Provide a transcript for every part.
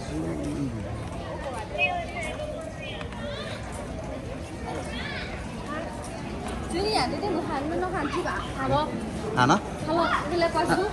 Julia, did you have no hand? Hello. Hello. Hello. Hello.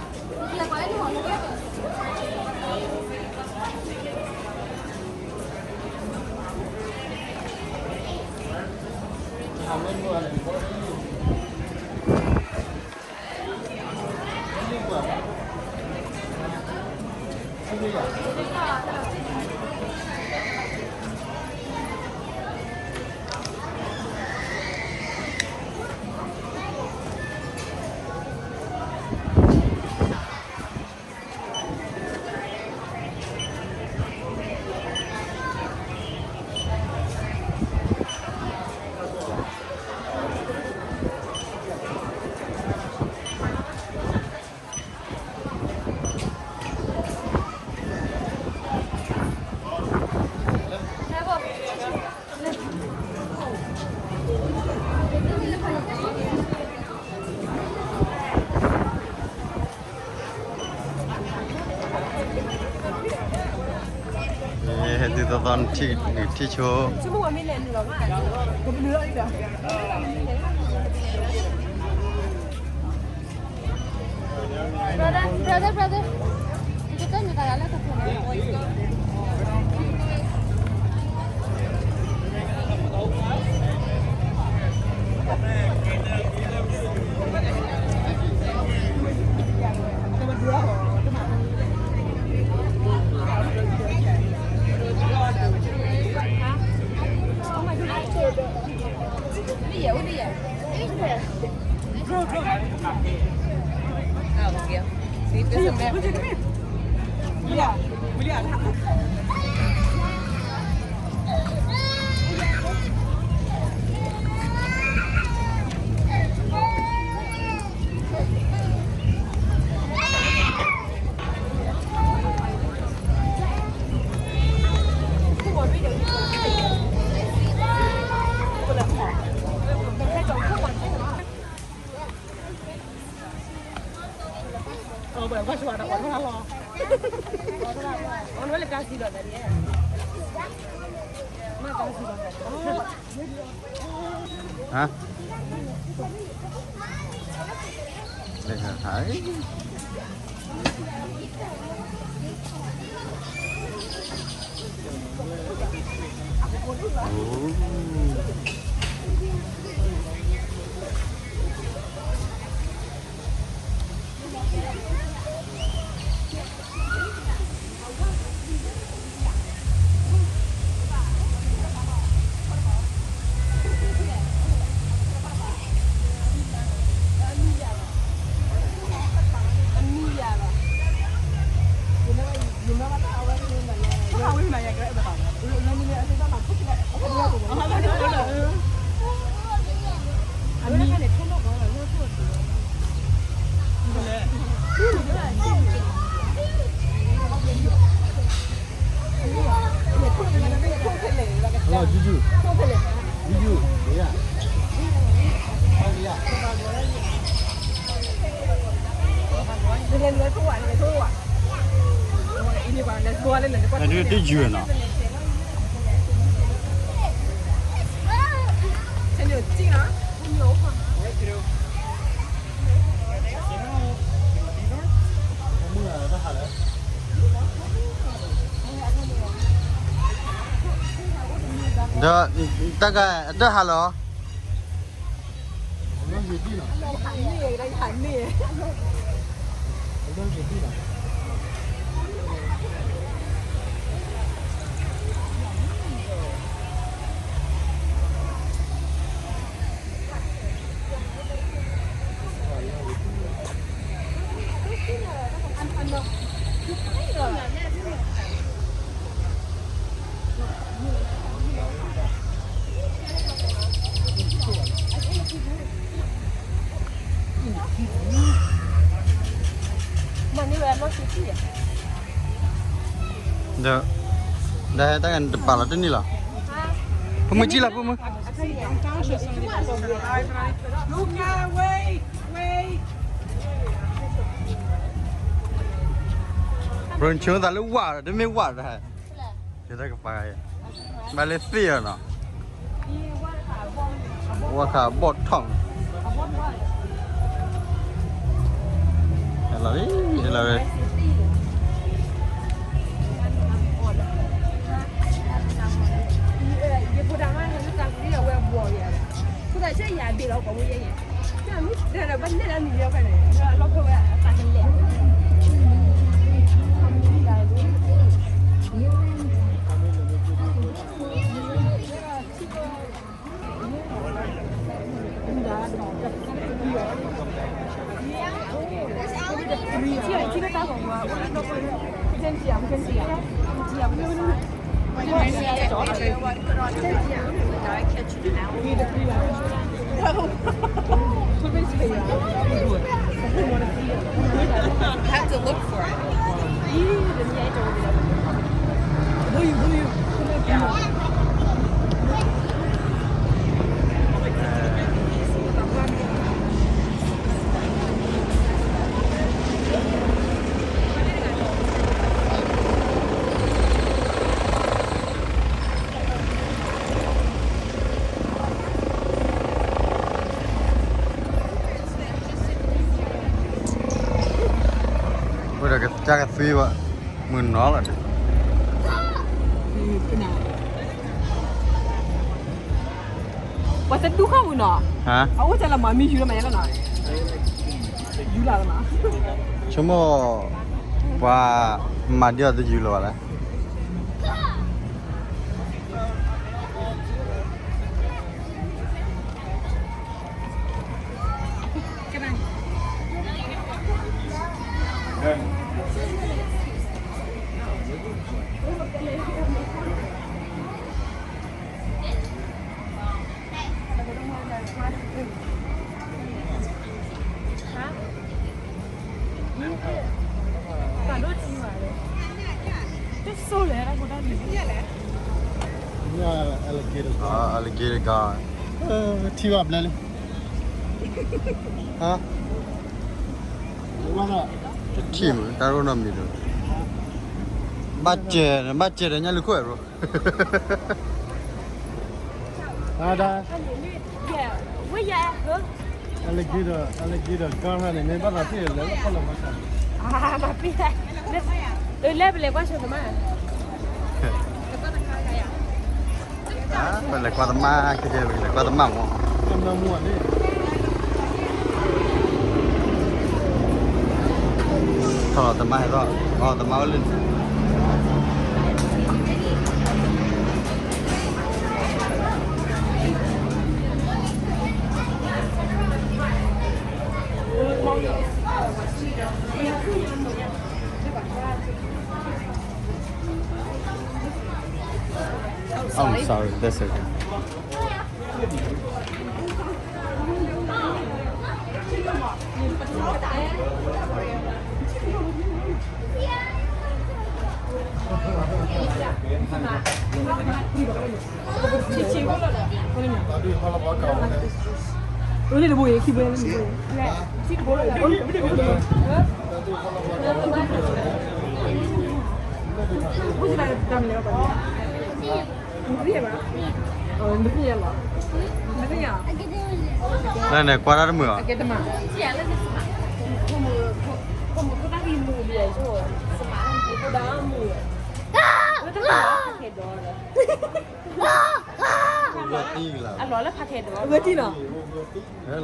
Hဲဒုးသီသီနထံၣ်ဆိ Brother, brother, brother. Hả? Đây là Thái. Ồ. Hello, Juju. Juju, yeah. Did you know? Di, tagi, di halo. Di, di, tagi tpas lọ tini lọ. Pumui ci lọ, pumui. Bro, nco tha lၢ ဝၣ် တမ့ၢ် ဝၣ် တၢ်. ကပၤ, ဘၣ်လၢသ့ၣ်အီၤနီၤ, ဝါခးဘီၣ်ထီၣ်, ဟဲလီၤ, ဟဲလီၤဝဲ, I have to look for it. Ôi, cái chắc cái suy vậy. Mười nó là được. ပှၤတဒူၣ်ဃီမုၢ်နီၤ, ဟါ, အအိၣ်ကလီၤမၤမံယူၤလီၤမးယဲလီၤနီၤ, ယူၤလီၤလီၤမး, ဆိကမိၣ် ပှၤမၤဒ်အီၤတယူၤလီၤဘၣ်လဲၣ်. Alligator guard. ထံဘၣ်ဘျဲလံ, ဟါ, တထံၣ်မး တၢ်ရိၣ်နီတမံၤဒီး, ဘၣ်စဲး ဘၣ်စဲးဒီးညၣ်လူၤခိၣ်ဧါ, ဒၣ်, alligator, alligator guard န့ၣ် မ့ၢ်ဘၣ်သးသ့ၣ်လဲၣ် လၢခီၣ်လီၤဘၣ်ဆၣ်, မၤပ့ၢ်, လၢပလဲၤကွၢ်ဆိသမါ ပလဲၤကွၢ်သမါ, ကဲကဲ ပလဲၤကွၢ်သမါမး, ထီၣ်သမါဟဲထီၣ်, အီၤသမါအိၣ်လၢန့ၣ်. I'm sorry, that's okay. Lene kuadra de mui.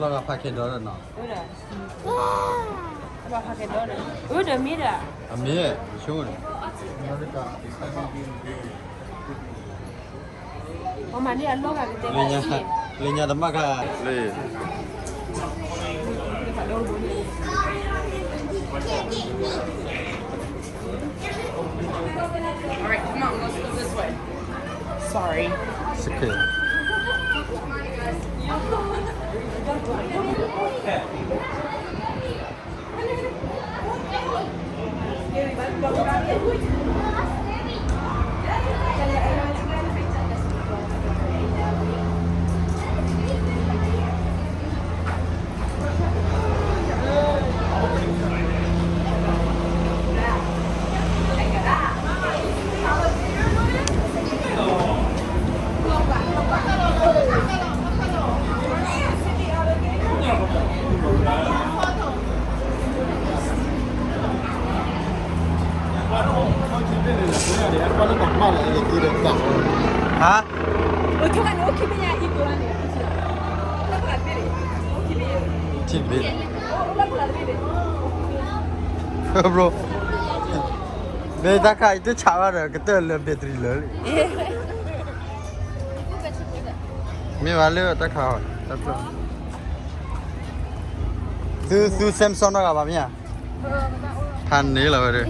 Lọ ga ဖးခဲဒီးနီၤ. အဒီးမ့ၢ်ဒီး အမ့ၢ်ဆိန့ၣ် ပမၤန့ၢ်အလီၢ်ဂၤကတဲ လၢညါတမၣ်ခါလၢ All right, come on, let's go this way. Sorry. It's okay. ဟါ, ထံၣ်တဘ့ၣ်, ဘြိ, မ့ၢ်တၢ်ခါအံၤတဆးဘၣ်ဒီး ကတၢၢ်လၢ battery လၢာ်လံ. မ့ၢ်ဘၣ်လၢတၢ်ခါ, တၢ်ဖျၢၣ်, သု သု Samsung နီတဂၤဘၣ်မ့ၢ်ဧါ, ဖးန့ၣ်လီၤဝဲဒၣ်.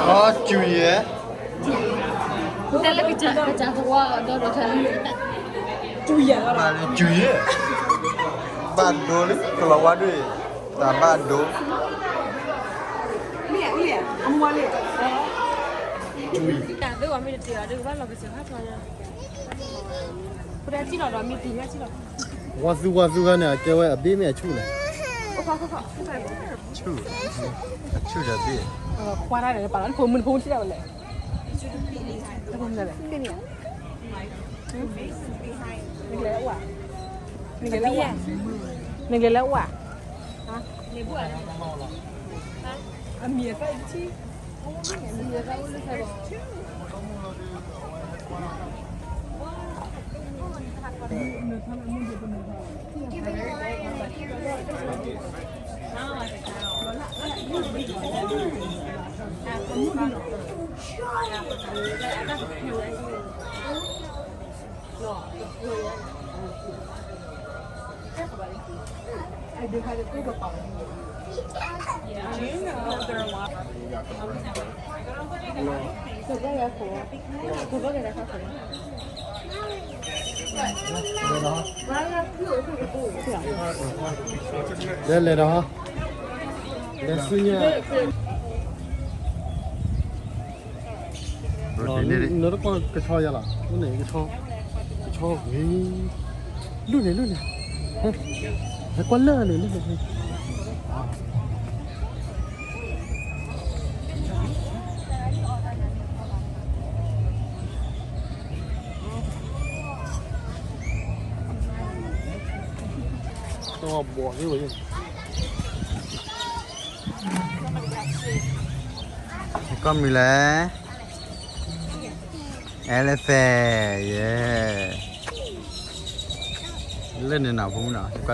Ɔ, ကျူၤယဲၢ်, တၢ်လၢကစၢ်သဝီဒီးဒီးတၢ်လၢ ကျူၤယဲၢ်, ဘၣ်ဒိလံ ကလီၤဝါဒွဲၣ်, တၢ်ဘၣ်ဒိ, ကျူၤယဲၢ်, ဝါသူဝါသူခါန့ၣ် အကဲဝဲအဘ့ၣ်မ့ၢ်အဆူၣ်လဲၣ်, ဆူၣ်, အဆူၣ်တဘ့ၣ်, ခွါတၢ်န့ၣ် ပာ်လီၤဖိမုၣ်ဖိမုၣ်ထံၣ်ဒၣ်ဝဲလဲၣ်, နကလဲၤလၢဝါ, နကလဲၤလၢဝါ, အမံၤအသၣ်, အမံၤအသၣ်အိၣ်လၢ လဲၤလဲၤဒီး, လဲၤဆူညါ, နတကွၢ်ကဆီယၤလီၤ, ကဆီ, ကဆီဂ့ၤ, လုၢ်န့ၣ်လုၢ်န့ၣ်, ဟဲကွၢ်လၢာ်န့ၣ်လုၢ်န့ၣ်, ကီၢ်မံၤလဲၣ်, elephant, yeah, လၢန့ၣ်နီၤ ဖိမုၣ်နီၤ ယက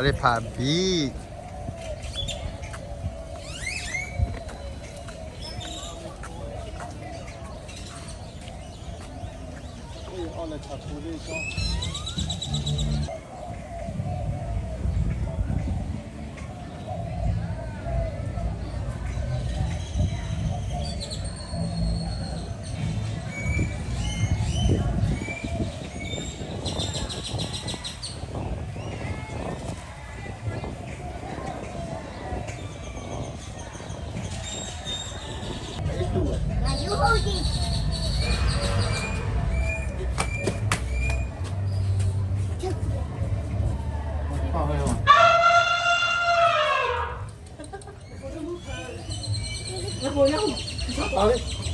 ွၢ်လၢဖးဘံၣ် အ